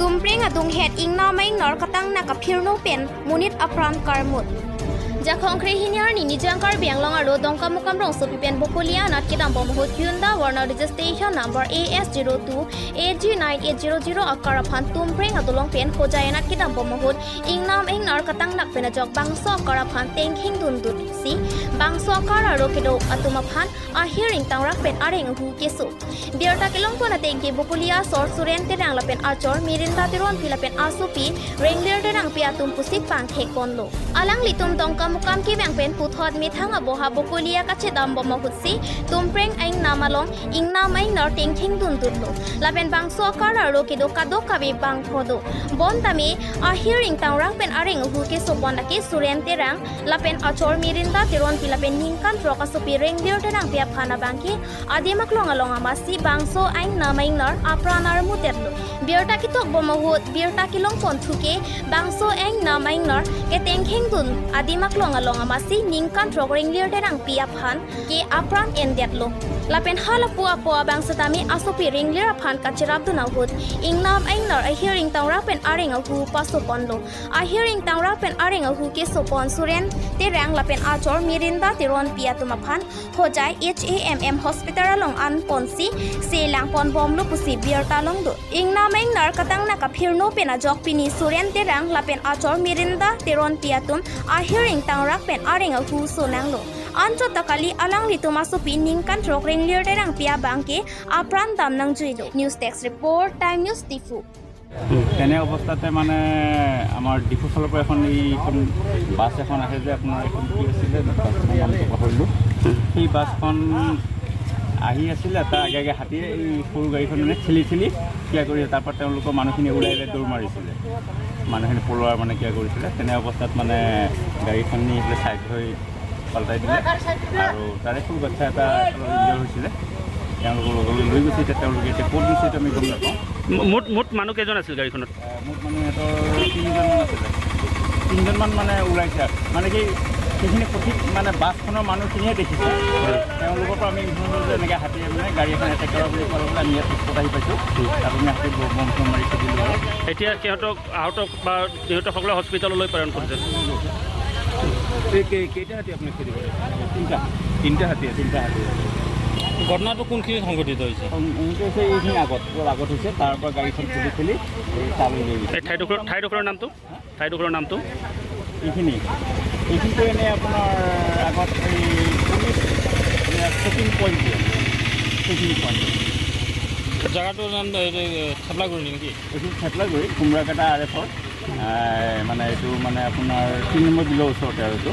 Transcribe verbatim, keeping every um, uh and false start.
Tumpreng adunghet ingnam a-ingnar katangnak aphirno pen monit apran karmut. Jakhong kre hini arni Nijang Karbi Anglong arlo Dongkamukam rongsopi pen Bokolia anat kedam bom ahut Hyundai Verna registration number A S zero two A G nine eight zero zero akar aphan Tumpreng adolong pen Hojai anat kedam bom ahut ingnam a-ingnar katangnak pen ajok bangso akar aphan tengkhing dundunsi bangso akar aro kedo atum aphan ahir ingtangrak pen areng ahu keso. Birta kelongpon ateng ke Bokolia asor Suren Terang lapen achor Mirinda Teronpi lapen asopi Renglir Terangpi atum pusi pangthek ponlo. Alanglitum Dongkamukam kevang pen puthot methang aboha Bokolia kachedam bom ahutsi Tumpreng a-ingnam along ingnam a-ingnar tengkhing dundunlo. Lapen bangso akar aro kedo kadokave bangpho do. Bonta me ahir ingtangrak pen areng ahu keso pon lake Suren Terang lapen achor Mirinda Teronpi lapen ningkan throk asopi Renglir Terangpi aphan abangke adim aklong along amatsi bangso a-ingnam a-ingnar apran armutetlo. Birta ketok bom ahut birta kelongpon thu ke bangso a-ingnam a-ingnar ketengkhing dun adim aklong along amatsi ningkan throk Renglir Terangpi aphan ke apran endetlo. Lapen halapu apo abang setame asopi Renglir aphan kacherap dun ahut ingnam a-ingnar ahir ingtangrak pen areng ahu paso ponlo. Ahir ingtangrak pen areng ahu keso pon Suren Terang lapen achor Mirinda Teronpi atum aphan Hojai H A M M hospital along an ponsi selang pon bomlo pusi birta longdun. Ingnam a-ingnar katangnak aphirno pen ajok pini Suren Terang lapen achor Mirinda Teronpi atum ahir ingtangrak pen areng ahu sonanglo. Anchot ta kali alanglitum asopi ningkan throk Renglir Terangpi abangke apran dam nangjuilo. News Desk Report, Time News Diphu. তেনে অৱস্থাতে মানে আমাৰ ডিফু ফালৰ পৰা এখন এইখন বাছ এখন আহে যে আপোনাৰ এইখন কি আছিলে, বাছখনৰ নামটো পাহৰিলোঁ। সেই বাছখন আহি আছিলে, তাৰ আগে আগে হাতীয়ে এই সৰু গাড়ীখন মানে ঠেলি ঠেলি কিবা কৰি, তাৰ পৰা তেওঁলোকৰ মানুহখিনি ওলাই ওলাই দৌৰ মাৰিছিলে, মানুহখিনি পলোৱাৰ মানে কিবা কৰিছিলে। তেনে অৱস্থাত মানে গাড়ীখন নি এইফালে চাইড হৈ পাল্টাই দিলে আৰু তাৰে সৰু বাচ্ছা এটা অলপ ইনজিয়ৰ হৈছিলে, তেওঁলোকৰ লগলৈ লৈ গৈছে। এতিয়া তেওঁলোকে এতিয়া ক'ত নিছে এইটো আমি গম নাপাওঁ। মু-, মুঠ, মুঠ মানুহ কেইজন আছিল গাড়ীখনত? আহ, মুঠ মানুহ সিহঁতৰ তিনিজনমান আছিলে, তিনিজনমান মানে ওলাইছে আৰু। মানে কি, সেইখিনি সঠিক মানে বাছখনৰ মানুহখিনিয়ে দেখিছে। তেওঁলোকৰ পৰা আমি ইনফৰ্ম কৰিলোঁ যে এনেকৈ হাতীয়ে মানে গাড়ী এখন এটেক কৰা বুলি কোৱাৰ লগে লগে আমি ইয়াত স্পট আহি পাইছোঁ। তাত আমি হাতীত ব-, বম চম মাৰি খেদিলোঁ আৰু। এতিয়া সিহঁতক আহত বা নিহতসকলক হস্পিটেললৈ প্ৰেৰণ কৰিছে। এই কেই-, কেইটা হাতী আপুনি খেদি কৰে? তিনিটা। তিনিটা হাতী আছে। তিনিটা হাতী আছে। ঘটনাটো কোনখিনিত সংঘটিত হৈছে? সং-, সংঘটিত হৈছে এইখিনি আগত, অলপ আগত হৈছে, তাৰ পৰা গাড়ীখন ঠেলি ঠেলি এই তালৈ লৈ গৈছে। এই ঠাইডোখৰ, ঠাইডোখৰৰ নামটো? ঠাইডোখৰৰ নামটো? এইখিনি, এইখিনিতো এনেই আপোনাৰ আগত এই পুলিচ, এ, চেকিং পইণ্ট দিয়ে, চেকিং পইণ্ট। জেগাটোৰ নাম, এ, এ, থেপলাগুৰি নেকি? এইখিনি থেপলাগুৰি, কুমৰাকাটা আৰ এফৰ, এ, মানে এইটো মানে আপোনাৰ তিনি নম্বৰ বিলৰ ওচৰতে আৰু এইটো।